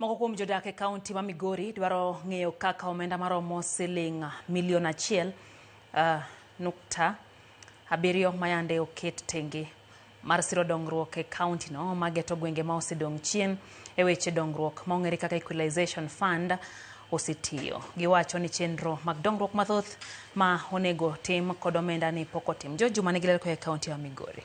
Moko kuom jodak e kaunti ma Migori dwaro ng'eyo kaka omenda maromo siling milion 1.7 mayande oket tenge mar siro dongruok e kauntino mageto gwenge ma osedong' chien e weche dongruok ma ong'ere kaka Equalization Fund osetiyo. Giwacho ni chenro mag dongruok mathoth ma onego tim kod omenda ni pok otim. George Juma nigi ler koa e kaunti ma Migori.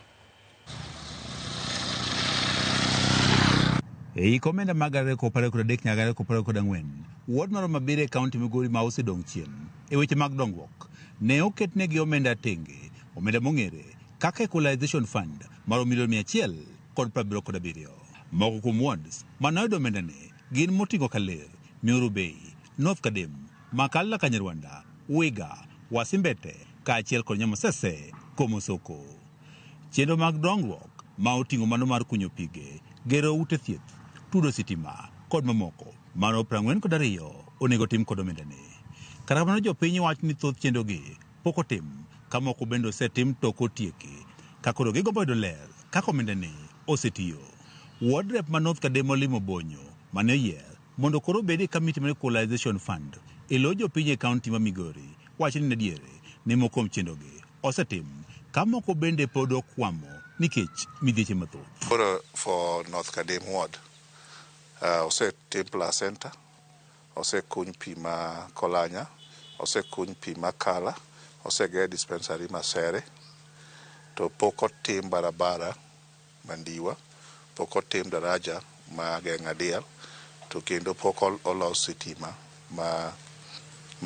E hik omenda mag 2023 nyaka 2024, ward maromo abiriyo e kaunti Migori ma osedong' chien e weche mag dongruok ne oketnegi omenda tenge, omenda mong'ere kaka Equalization Fund maromo milion 177. Moko kuom wards mane oyudo omendani gin moting'o Kaler, Miuru Bay, North Kadem, Makalla Kanyarwanda, Wiga, Wasimbete kaachiel kod Nyamasese Komosoko. Chenro mag dongruok ma oting'o mano mar kunyo pige, gero ute thieth, tudo sitima kod mamoko mano 42 onego tim kod omendani. Kata kamano jopiny wacho ni thoth chenrogi pok otim ka moko bende osetim to ok otieki ka koro gigombo yudo ler kaka omendani osetiyo. Ward rep ma North Kadem olimo Bonyo mane oyier mondo koro obed e kamiti mar Equalization Fund e lo jopiny e kaunti ma Migori wacho ni adier ni moko kuom chenrogi osetim ka moko bende pod okwamo nikech midhieche mathoth. Koro for North Kadem ward osetim placenta, osekuny pi ma Kolanya, osekuny pi ma Kala, oseger dispensary Masere, to pok otim barabara Mandiwa, pok otim daraja ma Geng'a Diel, to kendo pok olos sitima ma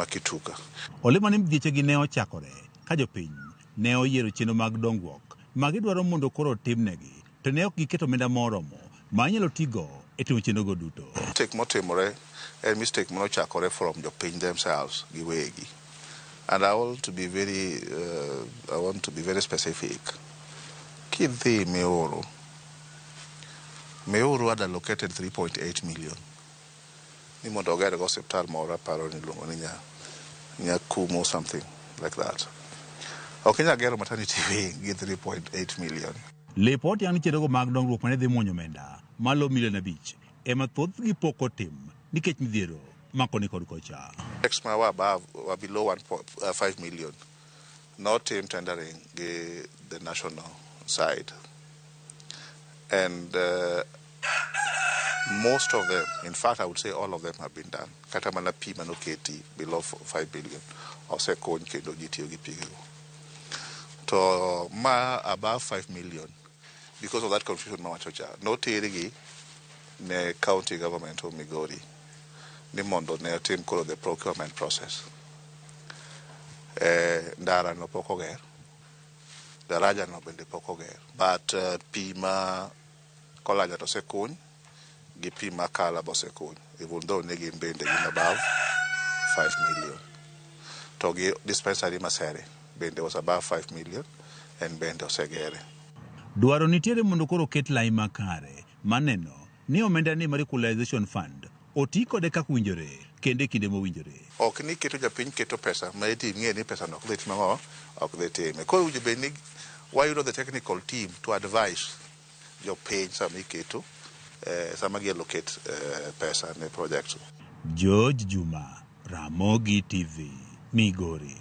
Kituka. Olemo ni midhiechegi ne ochakore ka jopiny ne oyiero chenro mag dongruok ma gidwaro mondo koro otimnegi to ne ok giketo omenda moromo ma inyalo tigo e timo chenrogo duto. Mistake motimore en mistake manochakore from jopiny themselves giwegi. And I want to be very specific. Kidhi Miuru, Miuru had allocated 3.8 million ni mondo oger go osiptal moro, aparo ni iluongo ni Nyakumo, something like that. Ok inyal gero maternity wing gi 3.8 million. Lipot yang' ni chenrogo mag dongruok mane dhi muonyo omenda malo milion 5 ema thothgi pok otim nikech midhiero ma koni kod kocha. Projects ma were above, were below 1.5 million notim tendering gi the national side. And most of them, in fact, I would say all of them have been done. Kata mana pi manoketi below 5 billion osekony kendo ji tiyo gi pigego. To ma above 5 million, because of that confusion mawacho cha, notergi ne county government of Migori ni mondo ne otim koro the procurement process. Ndara no pok oger, daraja no bende pok oger, but pi ma Kolanya to osekuny gi pi ma Kala be osekuny, even though ne gin bende gin above 5 million. To gi dispensary Masere bende was above 5 million en bende osegere. Dwaro nitiere mondo koro oket lai makare maneno ni omenda ni mar Equalization Fund oti kode kaka owinjore kendo e kinde mowinjore. Ok ni keto japiny keto pesa ma iti ing'e ni pesa no ok dhi timo ang'o, ok dhi time. Koro owinjo bed ni wayudo the technical team to advise jopiny sama iketo sama gi allocate pesa ne project. George Juma, Ramogi TV, Migori.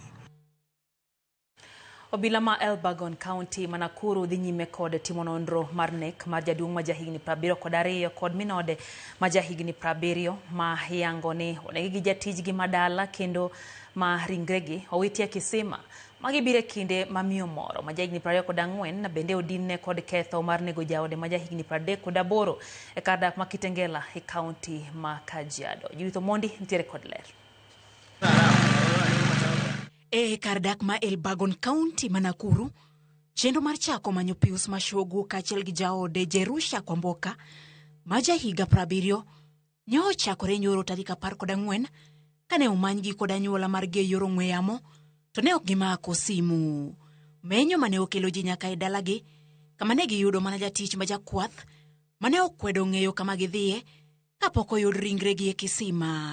Obila ma Elburgon County ma Nakuru dhi nyime kod timo nonro mar nek mar jaduong' ma jahigni 72 kod minode ma jahigni 70 ma yango ni onegi gi jatijgi ma dala kendo ma ringregi owiti e kisima. Magi biro e kinde ma miyo moro ma jahigni 24 bende odinne kod ketho mar nego jaode ma jahigni 38 e kar dak ma Kitengela e kaunti ma Kajiado. Judith Omondi nitiere kod ler. E kar dak ma Elburgon County ma Nakuru, chenro mar chako manyo Pius Mashogu kaachiel gi jaode Jerusha Kwamboka ma jahiga 70 ne ochakore nyoro tarik 14 kane omanygi kod anyuola margi e yor ong'we yamo to ne ok gimako simu. Menyo mane okelo ji nyaka e dalagi kama ne giyudo mana jatich ma jakwath mane okwedo ng'eyo kama gidhiye kapok oyud ringregi e kisima.